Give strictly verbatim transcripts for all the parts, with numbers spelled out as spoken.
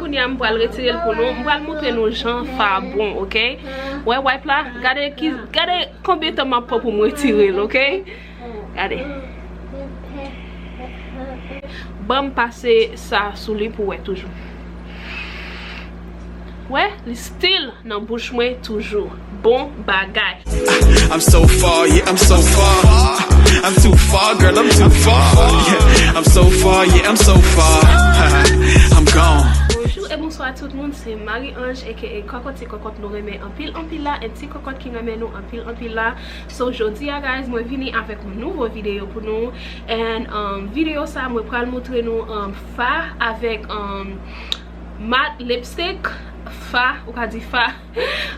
Kounye a m pral retire l pou nou. M pral montre nou jan fa bon, oke? Wè wipe la, gade ki, gade konbyen tan m ap pran pou m retire l, oke? Gade. Ban m pase sa sou li pou wè toujou. Wè, li still nan bouch mwen toujou. Bon bagay. I'm so far, yeah, I'm so far. I'm too far, girl, I'm too far. Yeah, I'm so far, yeah, I'm so far. I'm gone. Bonjou e bonswa tout moun, se Marie Ange aka Kòkòt, ti kòkòt nou renmen anpil anpil la, and ti kòkòt ki renmen nou anpil anpil la. So, jodi a, guys, mwen vini avèk yon nouvo videyo pou nou. And, um, videyo sa, mwen pral montre nou, um, fa avèk, um, matte lipstick. Fa, ou ka di fa.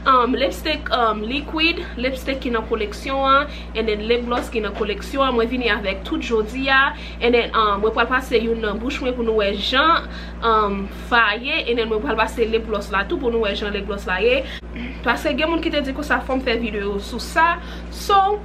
Um, lipstick, um, liquid, lipstick ki nan koleksyon an, and then lip gloss ki nan koleksyon an. Mwen vini avèk tout jodi a. And then, um, mwen pral pase youn nan bouch mwen pou nou wè jan, um, fa ye. And then mwen pral pase lip gloss la tou pou nou wè jan lip gloss la ye. Paske gen moun ki te di konsa fò m fè videyo sou sa. So,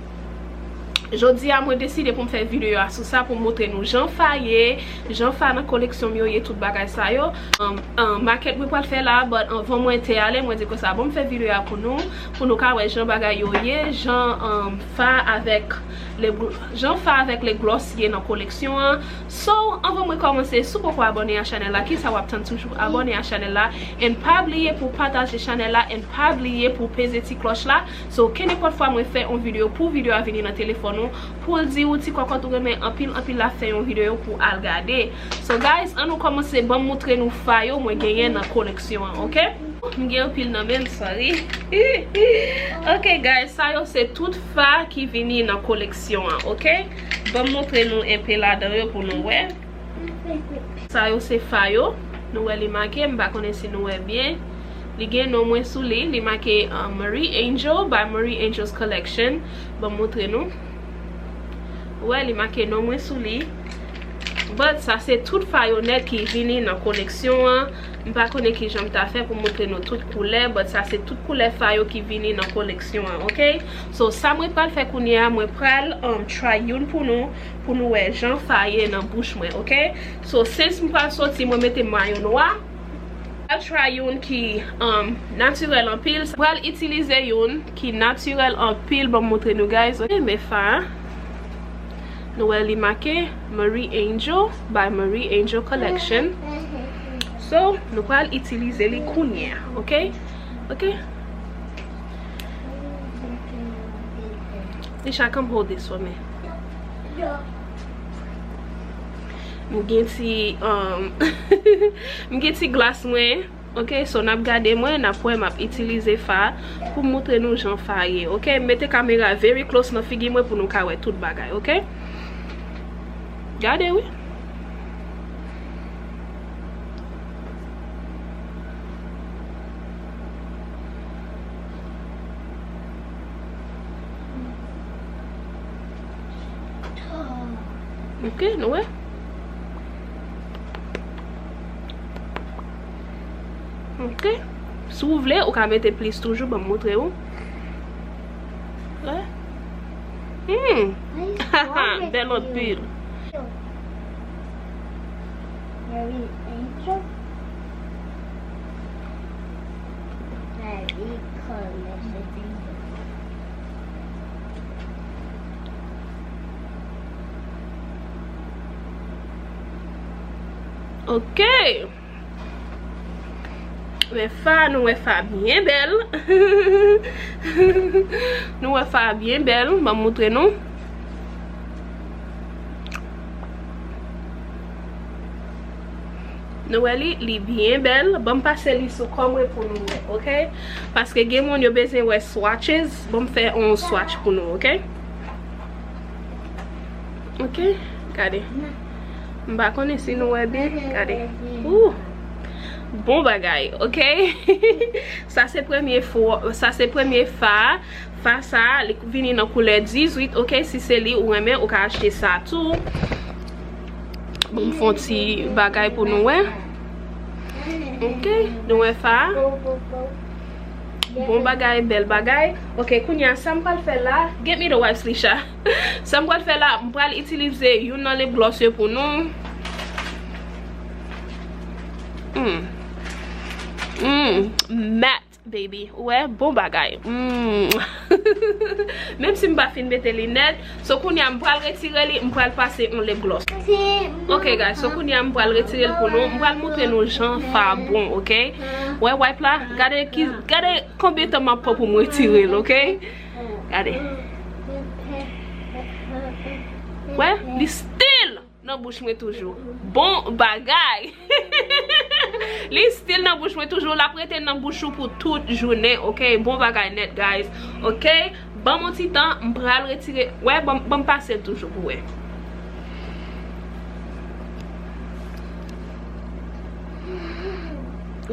jodi a mwen deside pou m fè videyo a sou sa pou m montre nou jan fa ye, jan fa nan koleksyon m yo ye, tout bagay sa yo. Um, um, makèt mwen pral fè la, but anvan mwen te ale, mwen di konsa bon m fè videyo a pou nou, pou nou ka wè jan bagay yo ye, jan, um, fa avèk lip gl-, jan fa avèk lip gloss ye nan koleksyon an. So, anvan mwen kòmanse, si w poko abòne a chanèl la, kisa w ap tann, toujou abòne a chanèl la, and pa bliye pou pataje chanèl la, and pa bliye pou peze ti klòch la. So, kenenpòt fwa mwen fè yon videyo, pou videyo a vini nan telefòn ou, pou l di ou ti kòkòt ou renmen anpil anpil la, fè yon videyo pou al gade. So, guys, ann nou kòmanse, ban m montre nou fa yo mwen genyen nan koleksyon an, oke? M gen anpil nan men m, sorry. Oke, guys, sa yo se tout fa ki vini nan koleksyon an, oke? Ban m montre nou enpe ladan yo pou nou wè. Sa yo se fa yo. Nou wè li make, m pa konnen si nou wè byen. Li gen non mwen sou li. Li make, uh, Marie Angel by Marie Angel's Collection. Ban m montre nou. Wè, li make non mwen sou li. But sa se tout fa yo nèt ki vini nan koleksyon an. M pa konnen kijan m ta fè pou montre nou tout koulè, but sa se tout koulè fa yo ki vini nan koleksyon an, oke? So, sa mwen pral fè kounye a, mwen pral, um, try youn pou nou, pou nou wè jan fa ye nan bouch mwen, oke? So, since m pral soti, mwen mete mayo nwa. Pral try youn ki, um, natirèl anpil. Pral itilize youn ki natirèl anpil. Ban m montre nou, guys. Oke, men fa. Nou wè li make Marie Angel by Marie Angel Collection. So, nou pral itilize li kounye a, oke? Oke? Nisha, come hold this for me. M gen ti, um, m gen ti glas mwen. Oke, so n ap gade mwen, n ap wè m ap itilize fa pou m montre nou jan fa ye. Oke, m mete kamera very close nan figi mwen pou nou ka wè tout bagay, oke? Gade, wi. Oke, nou wè? Oke. Si w vle, ou ka mete plis toujou, ban m montre w. Wè. Hmm. Bèl anpil. Oke. Men fa, nou wè fa byen bèl. Nou wè fa byen bèl. Ban m montre nou. Nou wè li, li byen bèl. Ban m pase li sou kò mwen pou nou wè, oke? Paske gen moun yo bezwen wè swatches. Ban m fè yon swatch pou nou, oke? Oke, gade. M pa konnen si nou wè byen. Gade. Ooh. Bon bagay, oke? Sa se premye fo, sa se premye fa. Fa sa, li vini nan koulè dizuit, oke? Si se li ou renmen, ou ka achte sa tou. Bon, m fè yon ti bagay pou nou wè. Oke, nou wè fa. Bon bagay, bèl bagay. Oke, kounye a, sa m pral fè la, get me the wipes, Lisha. Sa m pral fè la, m pral itilize youn nan lip gloss yo pou nou. Hmm. Mm, matte, baby. Ou wè, bon bagay. Mm. Menm si m pa fin mete linèt, so kounye a m pral retire li, m pral pase yon lip gloss. Ok, guys, so kounye a m pral retire l pou nou. M pral montre nou jan fa bon, ok? Wè, wipe la, gade ki, gade konbyen tan m ap pran pou m retire l, ok? Gade. Wè, li still nan bouch mwen toujou. Bon bagay. Li still nan bouch mwen toujou. L ap rete nan bouch ou pou tout jounen, ok? Bon bagay nèt, guys. Ok? Ban m yon ti tan, m pral retire. Wè, ban m, ban m pase l toujou pou wè.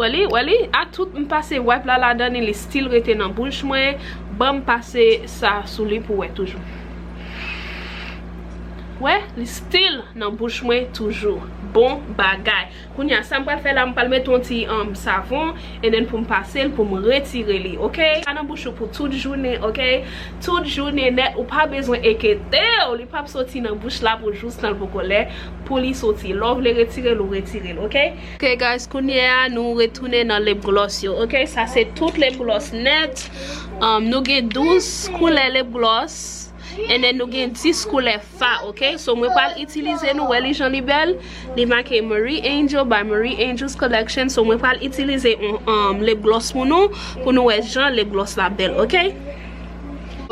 Wè li, wè li, a tout m pase wipe la ladan li, li still rete nan bouch mwen. Ban m pase sa sou li pou wè toujou. Wè, li still nan bouch mwen toujou. Bon bagay. Kounye a, sa m pral fè la, m pral mete yon ti, um, savon, and then pou m pase l, pou m retire li, ok? Sa nan bouch ou pou tout jounen, ok? Tout jounen nèt, ou pa bezwen enkyete w, li p ap soti nan bouch la pou jous tan l poko lè, pou li soti. Lè w vle retire l, ou retire l, ok? Ok, guys, kounye a, nou retounen nan lip gloss yo, ok? Sa se tout lip gloss nèt. Um, nou gen douz koulè lip gloss. And then nou gen dis koulè fa, ok? So mwen pral itilize, nou wè li jan li bèl. Li make Marie Angel by Marie Angel's Collection. So mwen pral itilize yon, um, lip gloss pou nou, pou nou wè jan lip gloss la bèl, ok?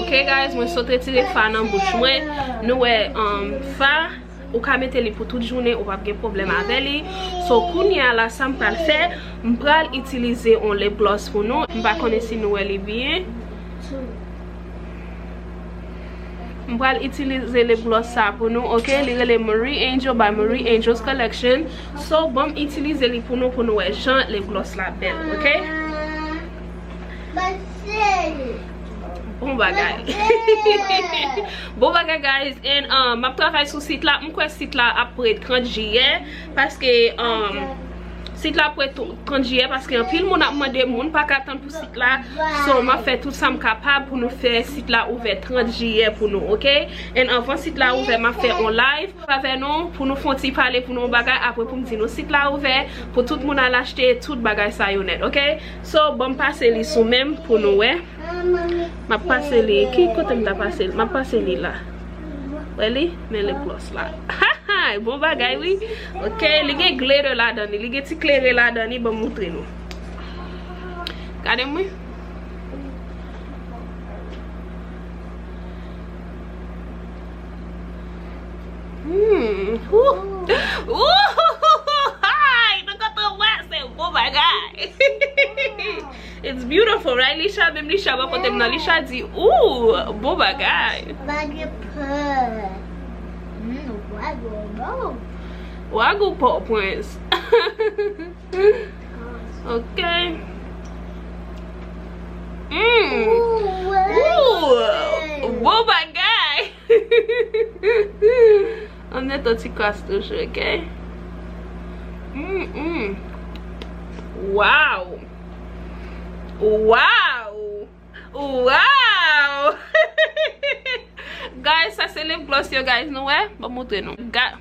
Ok, guys, mwen sot retire fa nan bouch mwen. Nou wè, um, fa, ou ka mete li pou tout jounen, ou p ap gen pwoblèm avè li. So kounye a la, sa m pral fè, m pral itilize yon lip gloss pou nou. M pa konnen si nou wè li byen. M pral itilize lip gloss sa pou nou, ok? Li rele Marie Angel by Marie Angel's Collection. So, ban m itilize li pou nou, pou nou wè jan lip gloss la bèl, ok? Bon bagay. Bon bagay, guys. And, um, m ap travay sou sit la. M kwè sit la ap prè trant jiyè. Paske, um, sit la prè trant jiyè. Paske anpil moun ap mande, moun pa ka tann pou sit la. So, m ap fè tout sa m kapab pou nou fè sit la ouvè trant jiyè pou nou, ok? And anvan sit la ouvè, m ap fè on live avè nou, pou nou fè on ti pale pou nou yon bagay, apre pou m di nou sit la ouvè, pou tout moun al achte tout bagay sa yo nèt, ok? So, ban m pase li sou men m pou nou wè. M ap pase li, ki kote m ta pase li? M ap pase li la. Wè li? Men lip gloss la. Bon bagay, wi. Ok, li gen glitter ladan li, li gen ti klere ladan li, ban m moutre nou. Gade m wi. Hmm. Ooh. Ooh. Hi. Nou kontan wè, se bon bagay. It's beautiful, right, Lisha? Menm Lisha bò kote m nan, Lisha di, ooh, bon bagay. Bagay pè. Hmm, wagou bon. Wagou pò, Prince. Ok. Mm. Ooh, ooh, bon bagay. An mete yon ti kras toujou, ok? Mm, mm. Wow. Wow. Wow. Guys, sa se lip gloss yo, guys, nou wè? Ban m moutre nou. Ga-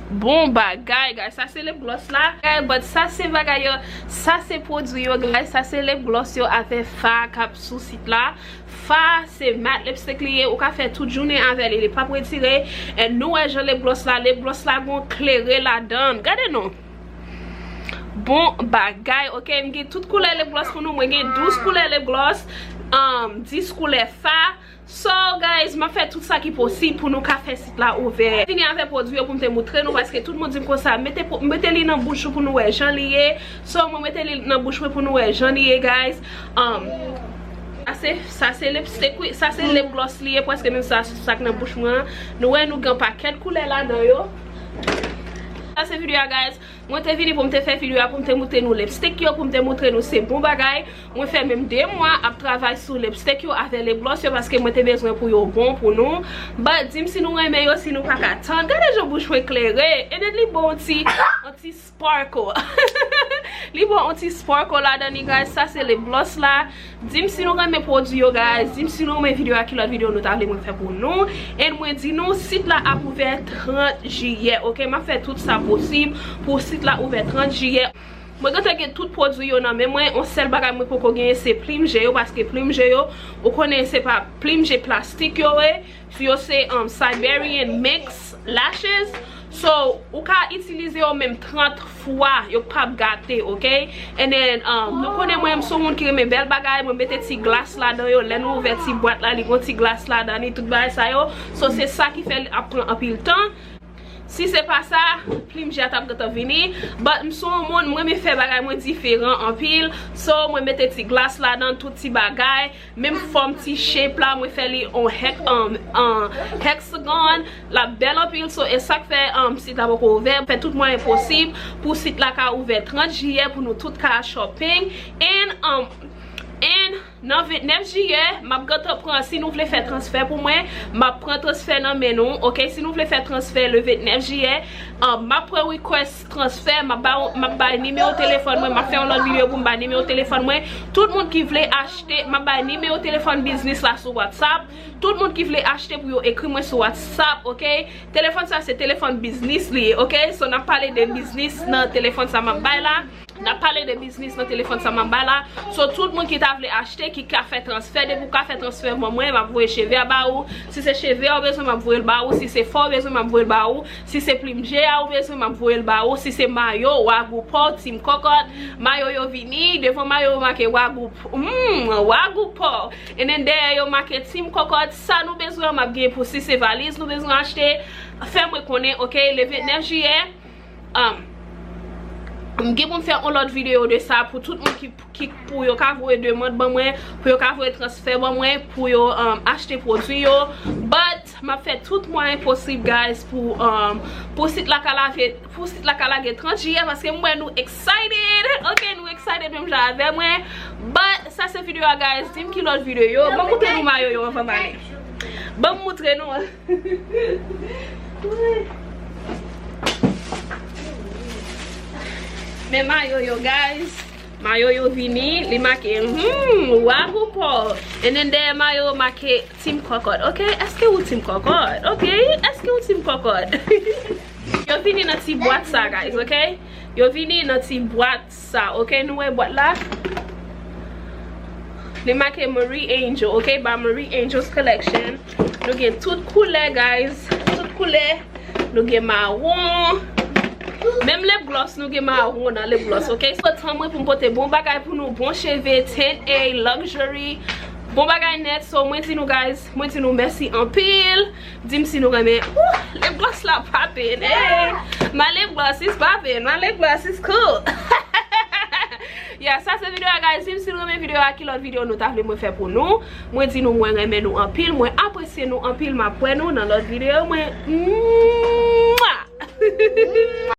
Bon bagay, guys. Sa se lip gloss la. Guys, but sa se bagay yo. Sa se pwodui yo, guys. Sa se lip gloss yo avè fa k ap sou sit la. Fa se matte lipstick li ye. Ou ka fè tout jounen avè li. Li p ap retire. And nou wè jan lip gloss la. Lip gloss la gon klere ladan. Gade non. Bon bagay. Ok, m gen tout koulè lip gloss pou nou. Mwen gen douz koulè lip gloss. Um, dis koulè fa. So, guys, m ap fè tout sa ki posib pou nou ka fè sit la ouvè. Fini avè pwodui yo pou m te moutre nou, paske tout moun di m konsa, mete, mete li nan bouch ou pou nou wè jan li ye. So, mwen mete li nan bouch mwen pou nou wè jan li ye, guys. Um, sa se, sa se lipstick, wi. Sa se lip gloss li ye, prèske menm sa, sa k nan bouch mwen an. Nou wè, nou gen pakèt koulè ladan yo. Sa se videyo a, guys. Mwen te vini pou m te fè videyo a, pou m te moutre nou lipstick yo, pou m te moutre nou se bon bagay. Mwen fè menm de mwa ap travay sou lipstick yo avè lip gloss yo, paske mwen te bezwen pou yo bon pou nou. But, di m si nou renmen yo, si nou pa ka tann. Gade jan bouch mwen klere. And then li bon ti, yon ti sparkle. Li ba w yon ti sparkle ladan li, guys. Sa se lip gloss la. Di m si nou renmen pwodui yo, guys. Di m si nou renmen videyo a, ki lòt videyo nou ta vle mwen fè pou nou. And mwen di nou, sit la ap ouvè trant jiyè, ok? M ap fè tout sa posib pou sit la ouvè trant jiyè. Mwen gentan gen tout pwodui yo nan men mwen. Yon sèl bagay mwen poko genyen se plim je yo, paske plim je yo, ou konnen se pa plim je plastik yo ye. Yo se um, Siberian Mix Lashes. So, ou ka itilize yo menm trant fwa, yo p ap gate, ok? And then, um, nou konnen mwen, m se yon moun ki renmen bèl bagay, mwen mete ti glas ladan yo. Lè nou ouvè ti bwat la, li gon ti glas ladan li, tout bagay sa yo. So, se sa ki fè l ap pran anpil tan. Si se pa sa, plim je a t ap gentan vini. But m se yon moun, mwen renmen fè bagay mwen diferan anpil. So, mwen mete ti glas ladan, tout ti bagay. Menm fòm ti shape la, mwen fè li on hex, um, an hexagon. L ap bèl anpil, so e sa k fè, um, sit la poko ouvè. Fè tout mwayen posib pou sit la ka ouvè trant jiyè pou nou tout ka shopping. And, um, and nan ventnèf jiyè, m ap gentan pran, si nou vle fè transfè pou mwen, m ap pran transfè nan men nou, ok? Si nou vle fè transfè le ventnèf jiyè, um, m ap pran request transfè, m ap ba, m ap bay nimewo telefòn mwen, m ap fè yon lòt videyo pou m bay nimewo telefòn mwen. Tout moun ki vle achte, m ap bay nimewo telefòn biznis la sou WhatsApp. Tout moun ki vle achte pou yo ekri mwen sou WhatsApp, ok? Telefòn sa se telefòn biznis li ye, ok? So, n ap pale de biznis nan telefòn sa m ap bay la. N ap pale de biznis nan telefòn sa m ap bay la. So, tout moun ki ta vle achte, ki ka fè transfè, depi w ka fè transfè ban mwen, m ap voye cheve a ba ou. Si se cheve a ou bezwen, m ap voye l ba ou. Si se fò ou bezwen, m ap voye l ba ou. Si se plim je a ou bezwen, m ap voye l ba ou. Si se mayo, Wagyu Paw, Team Kòkòt, mayo yo vini, devan mayo yo make Wagyu, mm, Wagyu Paw. And then dèyè yo make Team Kòkòt, sa nou bezwen, m ap gen pou si se valiz nou bezwen achte, fè mwen konnen, ok, le ventnèf jiyè, um, m gen pou m fè yon lòt videyo de sa pou tout moun ki, ki, pou yo ka voye demann ban mwen, pou yo ka voye transfè ban mwen, pou yo, um, achte pwodui yo. But, m ap fè tout mwayen posib, guys, pou, um, pou sit la ka lage, pou sit la ka lage trant jiyè, paske m wè nou excited. Ok, nou excited menm jan avè mwen. But, sa se videyo a, guys. Di m ki lòt videyo. Ban m moutre nou mayo yo anvan m ale. Ban m moutre nou. Men mayo yo, guys. Mayo yo vini, li make, hmm, Wagyu Paw. And then dèyè mayo make Team Kòkòt. Ok, èske ou Team Kòkòt? Ok, èske ou Team Kòkòt? Yo vini nan ti bwat sa, guys, ok? Yo vini nan ti bwat sa, ok? Nou wè bwat la? Li make Marie Angel, ok? By Marie Angel's Collection. Nou gen tout koulè, guys. Tout koulè. Nou gen mawon. Menm lip gloss, nou gen mawon nan lip gloss, ok? So, tan mwen pou m pote bon bagay pou nou, bon cheve, ten A, luxury, bon bagay nèt. So, mwen di nou, guys, mwen di nou mèsi anpil. Di m si nou renmen. Ooh, lip gloss la poppin'. Hey, my lip gloss is poppin'. My lip gloss is cool. Yeah, sa se videyo a, guys. Di m si nou renmen videyo a, ki lòt videyo nou ta vle mwen fè pou nou. Mwen di nou mwen renmen nou anpil, mwen apresye nou anpil, m ap wè nou nan lòt videyo mwen. Mwah!